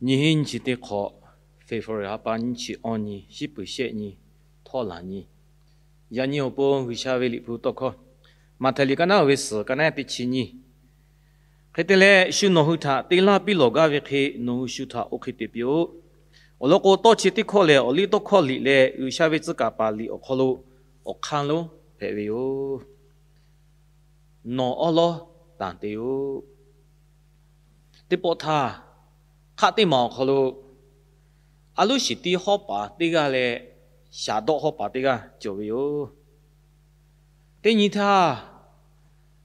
Nyiˇ hinˉ nyiˇ chi teˇ hk'awꞈ, February ha pa nyiˇ chi awˇ nyi, shiˉ peuˬ shehˆ nyi, htawˇ laˬ nyi. Yaꞈ nyi awˬ pon G'uiˬsha ve Liꞈ hpu tawˇ hkawˇ, Maꞈhtehˍ liꞈ ka naˉ ve suhˍ ka naˉ teˇ chi nyi. Hk'e te leh, shu nawˬ hui htaꞈ te laˇ piˇ lawˬ gaˇ ve hk'e, nawˬ hui shu htaꞈ oˇ hk'e te piˇ-oˆ. Awˬ lawn k'o, tawˇ chi teˇ hkawˇ lehˬ, awˬ liˇ tawˇ hkawˇ liꞈ leh G'uiˬsha ve tcuh kaˍ paˍ liꞈ awˬ hk'aw lo awˬ hk'aˇ lonˉ hpehꞈ ve yoˬ. Nawˬ awˉ lawˉ tanˬ te-oˆ. Teˇ pawˆ htaˇ, hk'aˆ teˇ maˬ awˬ hk'aw lo a loˉ shiˍ tiˇ hawˉ paˍ teˇ g'aˇ leh shaˍ dawˆ hawˉ paˍ teˇ g'aˇ cawˬ ve yoˬ. Teˇ nyi htaˇ,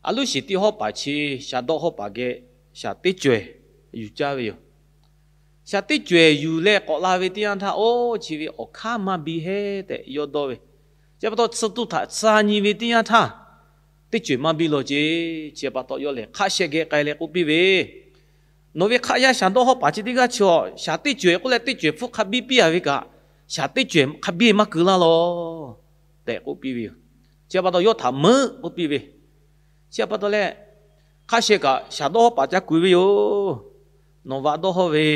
a loˉ shiˍ tiˇ hawˉ paˍ chi shaˍ dawˆ hawˉ paˍ geh shaˍ teˇ cawehˬ yuˬ caˇ ve yoˬ. Shaˍ teˇ cawehˬ yuˬ leh k'awꞈ la ve teˇ yanˇ htaˇ, oˇ chi ve awˬ hk'aˇ maˇ biˇ hehˉ tehꞈ yawˇ dawˇ ve. Chi pa taw tsuhˇ tuˇ htaꞈ tcuh nyi ve teˇ yanˇ htaˇ, teˇ cawehˬ maˇ biˇ lawˬ ceˇ. Chi pa taw yawˇ lehˬ hk'aˆ sheh geh k'ai leh k'oˆ piˇ ve, Nawˬ ve hk'aˆ yaˇ shaˍ dawˆ hawˉ paˍ chi teˇ g'aˇ chi awˬ shaˍ teˇ cawehˬ k'oˆ leh teˇ cawehˬ hpfuhˇ hk'a biˇ piˇ a ve kaꞈ, shaˍ teˇ cawehˬ hk'a biˇ maˇ keu laˇ lawˬ tehꞈ k'oˆ piˇ ve yoˬ. Chi pa taw yawˇ htaꞈ meuˆ k'oˆ piˇ ve. Chi pa taw leh, hk'aˆ sheh kaꞈ shaˍ dawˆ hawˉ paˍ ca kuˬ ve yoˬ. Nawˬ vaꞈ dawˇ hawˇ ve,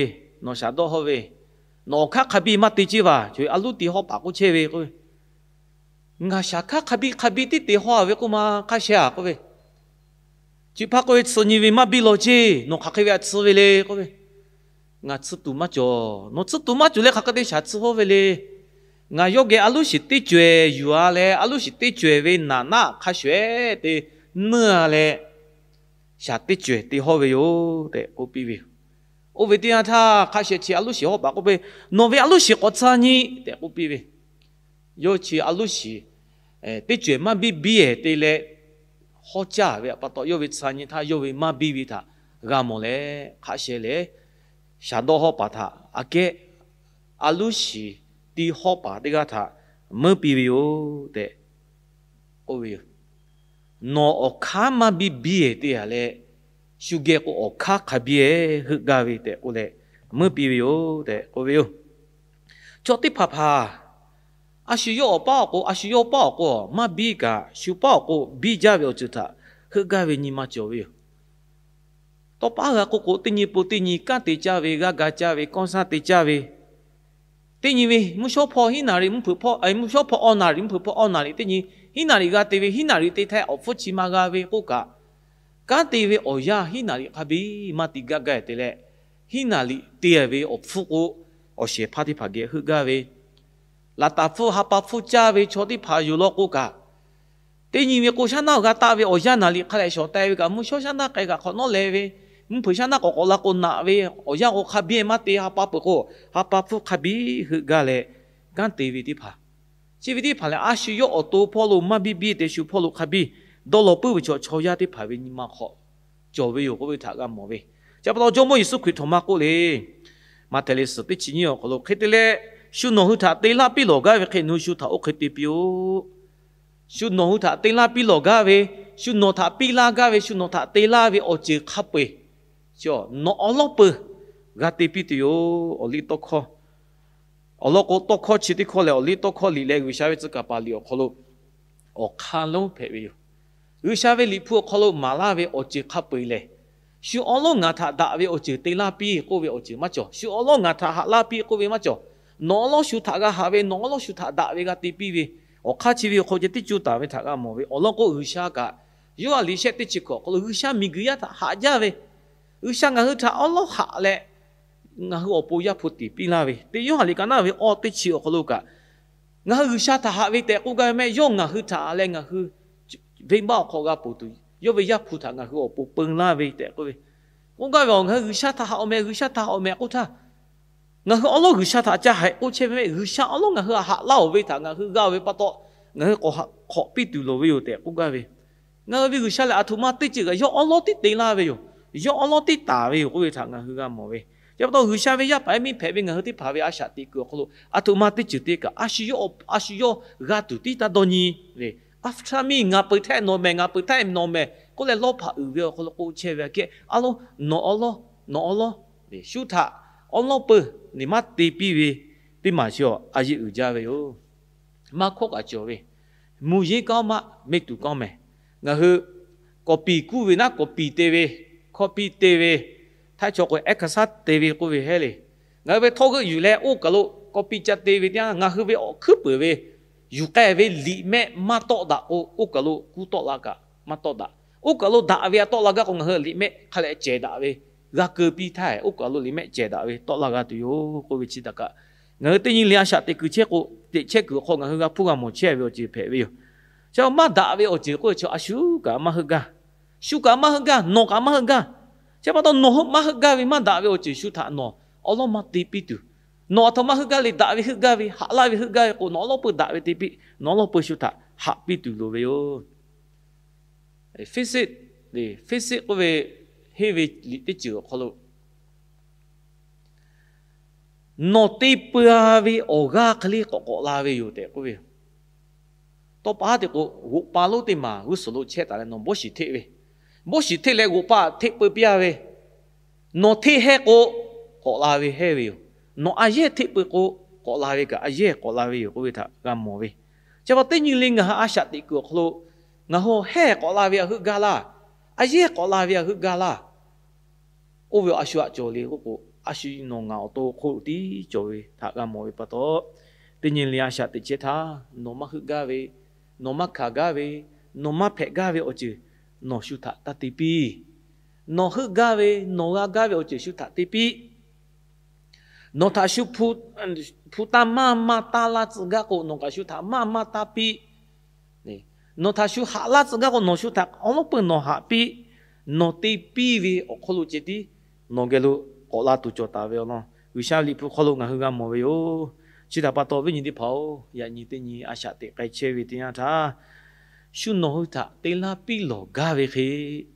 nawˬ shaˍ dawˆ hawˇ ve, nawˬ awˬ hk'aˇ hk'a biˇ maˇ te ceˇ vaˬ. Chaw ve a loˉ tiˇ hawˉ paˍ k'oˆ chehˇ ve k'o, Ngaˬ shaˍ hk'aˇ hk'a biˇ hk'a biˇ tiˉ te hawˇ a ve k'oˆ ma, hk'aˆ sheh a k'oˆ ve, chi hpaˇ k'oˆ ve, Tsuh nyi ve maˇ biˇ lawˬ ceˇ. Nawˬ hk'aˬ hk'e ve htaꞈ tsuh ve le k'oˆ ve, Ngaˬ tsuh tuˬ maˇ cawˬ. Nawˬ tsuh tuˬ maˇ cawˬ leh hk'aˬ hk'e te shaˍ tsuh hawˇ ve le. Ngaˬ yawˇ geh a loˉ shiˍ teˇ cawehˬ yuˬ a leh, a loˉ shiˍ teˇ cawehˬ ve naˍ naˆ hk'a shuˍ ehˉ te nuˇ a leh, shaˍ teˇ cawehˬ te hawˇ ve yoˬ tehꞈ k'oˆ piˇ ve yoˬ. Oˇ ve teˇ yanˇ htaˇ, hk'aˆ sheh chi a loˉ shiˍ hawˉ paˍ k'oˆ piˇ, Nawˬ ve a loˉ shiˍ k'awꞈ tcuh nyi tehꞈ k'oˆ piˇ ve. Yawˇ chi a loˉ shiˍ teˇ cawehˬ maˇ biˇ biˇ ehˉ te leh hawˉ caˇ ve pa taw, yawˇ ve tcuh nyi htaˇ yawˇ ve maˇ biˇ ve htaꞈ g'a mawˬ leh, hk'aˆ sheh lehˬ shaˍ dawˆ hawˉ paˍ htaꞈ aꞈ kehˉ a loˉ shiˍ tiˇ hawˉ paˍ teˇ g'aˇ htaꞈ meuˉ piˇ ve yoˬ tehꞈ k'oˆ ve yoˬ. Nawˬ awˬ hk'aˇ maˇ biˇ biˇ ehˉ te a leh, shu geh k'o awˬ hk'aˇ hk'a biˇ ehˉ heuˆ gaˇ ve tehꞈ k'oˆ leh, meuˉ piˇ ve yoˬ tehꞈ k'oˆ ve yoˬ. Chaw teˇ hpaˍ hpaˍ a shu yawˇ awˬ paˉ awˬ k'o, a shu yawˇ paˉ awˬ k'o maˇ biˇ kaꞈ, shu paˉ awˬ k'o biˇ jaˇ ve awˬ ceuˬ htaꞈ heuˆ gaˇ ve nyi ma cawˬ ve yoˬ. Tawˇ paˉ g'a k'oˆ k'o, teˇ nyi po teˇ nyi kanˉ te caˇ ve, g'aˇ ga caˇ ve, kawˇ saˇ te caˇ ve, teˇ nyi ve mvuhˇ shawˉ hpawˇ hiˉ naˍ riˍ mvuhˇ hpeuꞈ hpawˇ, mvuhˇ shawˉ hpawˇ awˇ naˍ riˍ mvuhˇ hpeuꞈ hpawˇ awˇ naˍ riˍ teˇ nyi hiˉ naˍ riˍ g'a te ve, hiˉ naˍ riˍ te htaˇ awˬ hpfuhˇ chi ma g'a ve k'oˆ kaꞈ, kanˉ te ve awˬ yanˇ hiˉ naˍ riˍ hk'a biˇ maˇ te gaˇ gaˇ te leh, hiˉ naˍ riˍ te ve awˬ hpfuhˇ k'o, awˬ shehˍ hpaˇ teˇ hpaˍ geh heuˆ gaˇ ve, laꞈ taˍ hpfuhˇ ha pa hpfuhˇ caˇ ve chaw teˇ hpaˍ yoˬ law k'oˆ kaꞈ, teˇ nyi ve k'o shaˉ naˉ g'a taˆ ve awˬ yanˇ naˍ riˍ hk'a leh shawˍ teh ve kaꞈ, mvuhˇ shawˉ shaˉ naˉ k'ai kaꞈ hk'awꞈ nawˉ leh ve, mvuhˇ hpeuꞈ shaˉ naˉ k'awꞈ k'awꞈ la k'o naꞈ ve, awˬ yanˇ k'o hk'a biˇ maˇ te, ha pa peuˬ k'o, ha pa hpfuhˇ hk'a biˇ heuˆ gaˇ leh kanˉ te ve teˇ hpaˍ, chi ve teˇ hpaˍ lehˬ, a shu yawˇ awˬ to hpawˇ lo maˇ biˇ biˇ te, shu hpawˇ lo hk'a biˇ dawˇ law puiˉ ve chaw, chaw yaˇ teˇ hpaˍ ve nyi ma hk'aw cawˬ ve yoˬ k'oˆ ve htaꞈ g'a mawˬ ve. Chi pa taw Jawˇmawˇ Yeˍsuˆ Hkriꞈ htaꞈ maˇ k'oˆ le, Maꞈhtehˍ liꞈ suhˍ teˇ chi nyiˇ awˬ hk'aw lo, Hk'e te leh, shu nawˬ hui htaꞈ te laˇ piˇ lawˬ gaˇ ve hk'e, nawˬ hui shu htaꞈ oˇ hk'e te piˇ-oˆ. Shu nawˬ hui htaꞈ te laˇ piˇ lawˬ gaˇ ve, shu nawˬ htaꞈ piˇ laˇ gaˇ ve, shu nawˬ htaꞈ te laˇ ve awˬ ceuˬ hk'a peu-eˬ, nawˬ awˉ lawˉ peuˬ g'a te piˇ tuˬ yoˬ. Awˬ liˇ tawˇ hkawˇ, awˬ lawn k'o, tawˇ hkawˇ chi teˇ hkawˇ lehˬ, awˬ liˇ tawˇ hkawˇ liꞈ leh G'uiˬsha ve tcuh kaˍ paˍ liꞈ awˬ hk'aw lo awˬ hk'aˇ lonˉ hpehꞈ ve yoˬ. G'uiˬsha ve Liꞈ hpu awˬ hk'aw lo maˍ laˇ ve awˬ ceuˬ hk'a peu-eˬ lehˬ, shu awˉ lawˉ ngaˬ htaꞈ daꞈ ve awˬ ceuˬ te laˇ piˇ k'oˆ ve awˬ ceuˬ maˇ cawˬ. Shu awˉ lawˉ ngaˬ htaꞈ haꞈ laˇ piˇ k'oˆ ve maˇ cawˬ. Nawˬ awˉ lawˉ shu htaꞈ g'a haꞈ ve, nawˬ awˉ lawˉ shu htaꞈ daꞈ ve g'a te piˇ ve, awˬ hk'aˇ chi ve awˬ hk'aw lo ceh tiˉ cuˇ taˍ ve htaꞈ g'a mawˬ ve. Awˬ lawn k'o, G'uiˬsha kaꞈ Yoˇhanˬ liꞈ shehˆ teˇ chi hkawꞈ awˬ hk'aw lo G'uiˬsha miˬguiˬ yaˇ htaꞈ haꞈ jaˇ ve, G'uiˬsha ngaˬ hui htaꞈ awˉ lawˉ haꞈ leh, ngaˬ hui awˬ pon Yaˇ hpu tiˍ piˇ laˇ ve, teˇ Yoˇhanˬ liꞈ ka naˉ ve awˇ teˇ chi awˬ hk'aw lo kaꞈ, ngaˬ hui G'uiˬsha htaꞈ haꞈ ve tehꞈ k'oˆ gaˇ ve mehˆ, yawˇ ngaˬ hui htaꞈ leh ngaˬ hui venˇbaˆ awˬ hk'aw g'a ponˬ tuˬ, yawˇ ve Yaˇ hpu htaꞈ ngaˬ hui awˬ pon peu laˇ ve tehꞈ k'oˆ ve, k'oˆ gaˇ ve, Ngaˬ hui G'uiˬsha htaꞈ haꞈ-oˬ meh, G'uiˬsha htaꞈ haꞈ-oˬ meh k'oˆ htaˇ, ngaˬ hui awˉ lawˉ G'uiˬsha htaꞈ ca haꞈ k'oˆ chehˇ ve mehˆ. G'uiˬsha awˉ lawˉ ngaˬ hui htaꞈ haꞈ laˇ-oˬ ve htaꞈ ngaˬ hui g'a-oˬ ve pa taw, ngaˬ hui k'awꞈ haꞈ hk'awꞈ piˇ tuˬ loˍ ve yoˬ tehꞈ k'oˆ gaˇ ve, ngaˬ hui ve G'uiˬsha lehˬ, aˬ htoꞈ ma teˇ ceuˬ kaꞈ yawˇ awˉ lawˉ tiˉ te laˇ ve yoˬ. Yawˇ awˉ lawˉ tiˉ taˍ ve yoˬ k'oˆ ve htaꞈ ngaˬ hui g'a mawˬ ve. Chi pa taw, G'uiˬsha ve yaˇ paˍ yaˇ miˇ hpehꞈ ve ngaˬ hui teˇ hpaˍ ve a shaꞈ teꞈ kuiˬ awˬ hk'aw lo, aˬ htoꞈ ma teˇ ceuˬ te kaꞈ, a shu yawˇ g'a tuˬ tiˉ taˇ dawˇ nyi le. After me, ngaˬ peuˬ htaˇ nawˬ mehˬ, ngaˬ peuˬ htaˇ nawˬ mehˬ k'oˆ leh lawˇ hpaꞈ uiˍ ve awˬ hk'aw lo k'oˆ chehˇ ve aꞈ kehˉ, a lo, nawˬ awˉ lawˉ, nawˬ awˉ lawˉ, shu htaꞈ awˉ lawˉ peuˬ, nawˬ maˇ te piˇ ve teˇ maˬ chi a yeˇ uiˍ jaˇ ve yoˬ. Maˇ hkawˇ kaꞈ cawˬ ve, မူရင်းကောင်းမှ မိတ္တူကောင်းမယ်. Ngaˬ hui k'awꞈ piˍ kuˇ ve naˉ k'awꞈ piˍ te ve, hkawˇ piˇ te ve, htaiˇ chaw k'o ehˉ hk'aˇ saˉ te ve k'oˆ ve hehˉ le. Ngaˬ hui ve htawˇ g'euˆ yuˬ leh oˇ kaˬ lo kawˇ piˇ ca te ve teˇ yanˇ, ngaˬ hui ve awˬ hkuiˉ peuˍ ve yuˬ k'ai ve liꞈ mehˆ maˇ tawˆ daꞈ k'o, oˇ kaˬ lo kuˇ tawˆ la kaꞈ maˇ tawˆ daꞈ. Oˇ kaˬ lo daꞈ ve a tawˆ la gaˇ k'o, ngaˬ hui liꞈ mehˆ hk'a leh cehˬ daꞈ ve g'a keu piˇ htaˇ, oˇ kaˬ lo liꞈ mehˆ cehˬ daꞈ ve tawˆ la g'a tuˬ yoˬ k'oˆ ve chi htaꞈ kaꞈ, ngaˬ hui teˇ nyi le a shaꞈ teꞈ kuiˬ chehˇ k'o, teꞈ chehˇ kuiˬ awˬ hk'aw ngaˬ hui g'a hpuˇ g'a mawˬ chehˇ ve awˬ ceuˬ hpehꞈ ve yoˬ. Chi maˇ daꞈ ve awˬ ceuˬ k'oˆ ve chi a shu kaꞈ maˇ heuˆ gaˇ. Shu kaꞈ maˇ heuˆ gaˇ, nawˬ kaꞈ maˇ heuˆ gaˇ. Chi pa taw nawˬ hui maˇ heuˆ gaˇ ve maˇ daꞈ ve awˬ ceuˬ shu htaꞈ nawˬ awˉ lawˉ maˇ te piˇ tuˬ, nawˬ aˬ htoꞈ ma heuˆ gaˇ le, daꞈ ve heuˆ gaˇ ve, haꞈ laˇ ve heuˆ gaˇ ve k'o, nawˬ awˉ lawˉ peu daꞈ ve te piˇ, nawˬ awˉ lawˉ peu shu htaꞈ haꞈ piˇ tuˬ loˍ ve yoˬ. Faith, faith k'oˆ ve, henˇ ve liꞈ teˇ ceuˬ awˬ hk'aw lo nawˬ te peu-a ve awˬ g'aˇ hk'e le k'awꞈ k'awꞈ la ve yoˬ tehꞈ k'oˆ ve yoˬ. Tawˇ pa haˉ te k'o, g'oꞈ pa lonˉ teˇ maˬ g'uˇ suhˍ lo chehˇ taˍ leh nawˬ bawˇ shiˍ hteˆ ve, bawˇ shiˍ hteˆ leh g'oꞈ pa hteˆ peu piˇ-a ve, nawˬ hteˆ hehˇ k'o, k'awꞈ la ve hehˇ ve yoˬ. Nawˬ a yehˇ hteˆ peu k'o, k'awꞈ la ve kaꞈ a yehˇ k'awꞈ la ve yoˬ k'oˆ ve htaꞈ g'a mawˬ ve. Chi pa teˇ nyi le ngaˬ hui a shaꞈ teꞈ kuiˬ awˬ hk'aw lo, ngaˬ hui hehˇ k'awꞈ la ve a heuˆ gaˇ laˇ, a yehˇ k'awꞈ la ve a heuˆ gaˇ laˇ. Oˇ ve a shu haꞈ cawˬ le k'oˆ k'o, a shu nawˬ ngaˬ awˬ to hk'oˆ tiˉ cawˬ ve htaꞈ g'a mawˬ ve pa taw, teˇ nyi le a shaꞈ teꞈ chehˇ htaˇ, nawˬ maˇ heuˆ gaˇ ve, nawˬ maˇ hkanˍ gaˇ ve, nawˬ maˇ hpehꞈ gaˇ ve awˬ ceuˬ nawˬ shu htaꞈ taˇ te piˇ. Nawˬ heuˆ gaˇ ve, nawˬ g'a gaˇ ve awˬ ceuˬ shu htaꞈ te piˇ. Nawˬ htaꞈ shu hpu taˇ maˇ maˇ taˇ laˇ tcuh gaˇ k'o, nawˬ kaꞈ shu htaꞈ maˇ maˇ taˇ piˇ. Nawˬ htaꞈ shu haꞈ laˇ tcuh gaˇ k'o, nawˬ shu htaꞈ awˉ lawˉ peu nawˬ haꞈ piˇ. Nawˬ te piˇ ve awˬ hk'aw lo ceh tiˉ nawˬ geh lo k'awꞈ la tuˬ cawˬ taˍ ve awˬ lawn, G'uiˬsha liꞈ hpu hk'aw lo ngaˬ hui g'a mawˬ ve yoˬ. Chi htaꞈ pa taw, viˉ nyi teˇ hpaˍ-oˬ, yaꞈ nyi teˇ nyi a shaꞈ teꞈ k'ai chehˇ ve teˇ yanˇ htaˇ, shu nawˬ hui htaꞈ te laˇ piˇ lawˬ gaˇ ve hk'e,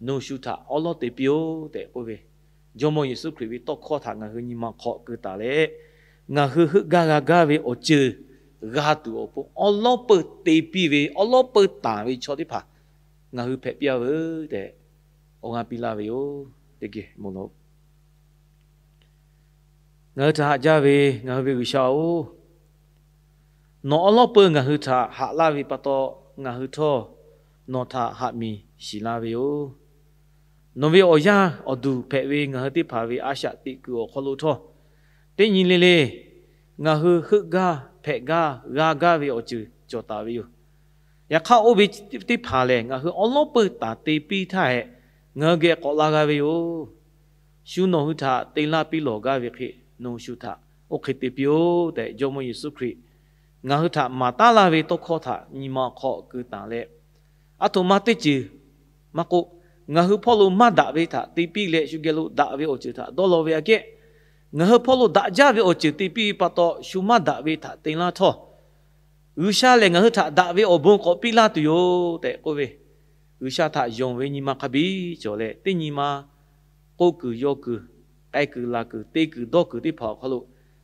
nawˬ shu htaꞈ awˉ lawˉ te piˇ-oˆ tehꞈ k'oˆ ve, Jawˇmawˇ Yeˍsuˆ Hkriꞈ ve tawˇ hkawˇ htaꞈ ngaˬ hui nyi ma hk'aw keu taˍ leh, ngaˬ hui heuˆ gaˇ g'a gaˇ ve awˬ ceuˬ g'a tuˬ awˬ pon awˉ lawˉ peu te piˇ ve, awˉ lawˉ peu tanˬ ve chaw teˇ hpaˍ ngaˬ hui hpehꞈ piˇ-a veuˬ tehꞈ awˬ g'aˇ piˇ laˇ ve yoˬ. Teˇ geh mvuhˇ lo ngaˬ hui htaꞈ haꞈ jaˇ ve ngaˬ hui ve G'uiˬsha-oˬ, nawˬ awˉ lawˉ peu ngaˬ hui htaꞈ haꞈ laˇ ve pa taw, ngaˬ hui htawˇ nawˬ htaꞈ haꞈ miˬ shiˍ laˇ ve yoˬ. Nawˬ ve awˬ yaˇ awˬ duˬ hpehꞈ ve ngaˬ hui teˇ hpaˍ ve a shaꞈ teꞈ kuiˬ awˬ hk'aw lo htawˇ, teˇ nyi le le ngaˬ hui heuˆ gaˇ hpehꞈ gaˇ g'a gaˇ ve awˬ ceuˬ cawˬ taˍ ve yoˬ. Yaꞈ hk'aˇ, oˇ ve teˇ hpaˍ lehˬ ngaˬ hui awˉ lawˉ peu taˍ te piˇ htaˇ hehꞈ, ngaˬ hui geh k'awꞈ la g'a ve yoˬ. Shu nawˬ hui htaꞈ te laˇ piˇ lawˬ gaˇ ve hk'e, nawˬ hui shu htaꞈ oˇ hk'e te piˇ-oˆ tehꞈ, Jawˇmawˇ Yeˍsuˆ Hkriꞈ ngaˬ hui htaꞈ maˍ taˉ laˇ ve tawˇ hkawˇ htaꞈ nyi ma hk'aw keu tanˬ leh, aˬ htoꞈ ma teˇ ceuˬ maˇ k'oˆ, ngaˬ hui hpawˇ lo maˇ daꞈ ve htaꞈ te piˇ leh, shu geh lo daꞈ ve awˬ ceuˬ htaꞈ dawˇ law ve aꞈ kehˉ, ngaˬ hui hpawˇ lo daꞈ jaˇ ve awˬ ceuˬ te piˇ ve pa taw, shu maˇ daꞈ ve htaꞈ te laˇ htawˇ, G'uiˬsha lehˬ ngaˬ hui htaꞈ daꞈ ve awˬ bon k'awꞈ piˇ laˇ tuˬ yoˬ tehꞈ k'oˆ ve, G'uiˬsha htaꞈ yonˍ ve nyi ma hk'a biˇ cawˬ leh, teˇ nyi ma k'oˆ kuiˬ yaw kuiˬ, k'ai kuiˬ laˬ kuiˬ, te kuiˬ dawˇ kuiˬ teˇ hpaˍ awˬ hk'aw lo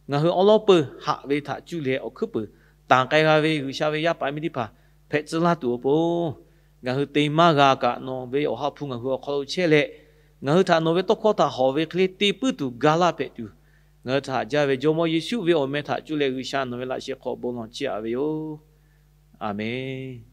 ngaˬ hui awˉ lawˉ peu haꞈ ve htaꞈ cuˇ leh awˬ hkuiˉ puiˍ tanˬ k'ai g'a ve G'uiˬsha ve yaˇ paˍ miˇ teˇ hpaˍ hpehꞈ tcuh laˇ tuˬ awˬ pon, ngaˬ hui te maˇ g'a kaꞈ nawˬ ve Awˬ ha hpu ngaˬ hui awˬ hk'aw lo chehˇ leh, ngaˬ hui htaꞈ nawˬ ve tawˇ hkawˇ htaꞈ hawˬ ve hk'e le te puiˉ tuˬ ga laˇ hpehꞈ tuˬ, ngaˬ hui htaꞈ haꞈ jaˇ ve Jawˇmawˇ Yeˍsuˆ ve awˬ meh htaꞈ cuˇ leh G'uiˬsha nawˬ ve laꞈ sheh hk'aw bon lawˬ chiˇ aꞈ ve yoˬ. Aˬmenˍ.